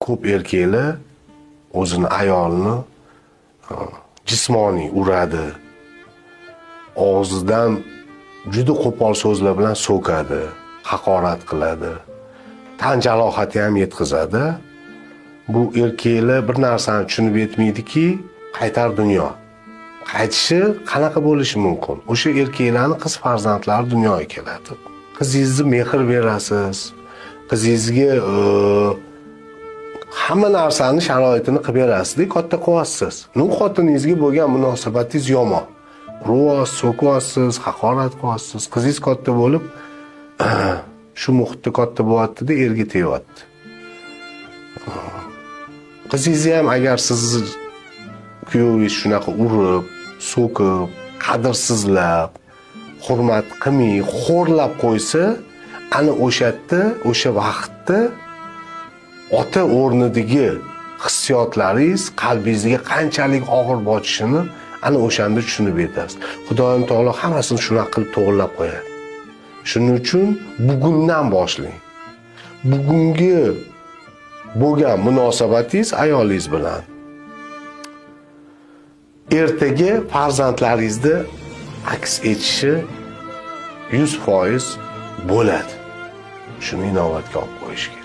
Ko'p erkaklar o'zini ayolini jismoniy uradi, og'zidan juda qo'pol so'zlar bilan so'kadi, haqorat qiladi, tan jarohati ham yetkazadi. Bu erkaklar bir narsani tushunib yetmaydiki, qaytar dunyo. Qaytishi qanaqa bo'lishi mumkin? O'sha erkaklarni qiz farzandlari dunyoga keladi. Qizingizni mehr berasiz, qizingizga hamma narsani sharoitini qilib berasizda, katta qilyapsiz. Ну, xotiningizga bo'lgan munosabatingiz yomon. Uryapsiz, so'kyapsiz, haqorat qilyapsiz. Qizingiz katta bo'lib shu muhitda katta bo'lyapti-da, erga tegyapti. Qizingizni ham agar sizni kuyovingiz shunaqa urib, so'kib, qadrsizlab, hurmat qilmay, xo'rlab qo'ysa, ana o'sha yerda, o'sha vaqtda ota o'rnidagi hissiyotlaringiz qalbingizga qanchalik og'ir botishini ana o'shanda tushunib yetasiz. Xudoyim taolo hammasini shunaqa qilib to'g'irlab qo'yadi. Shuning uchun bugundan boshlang. Bugungi bo'lgan munosabatingiz ayolingiz bilan ertaga farzandlaringizda aks etishi 100% bo'ladi. Shuni inobatga olib qo'yish kerak.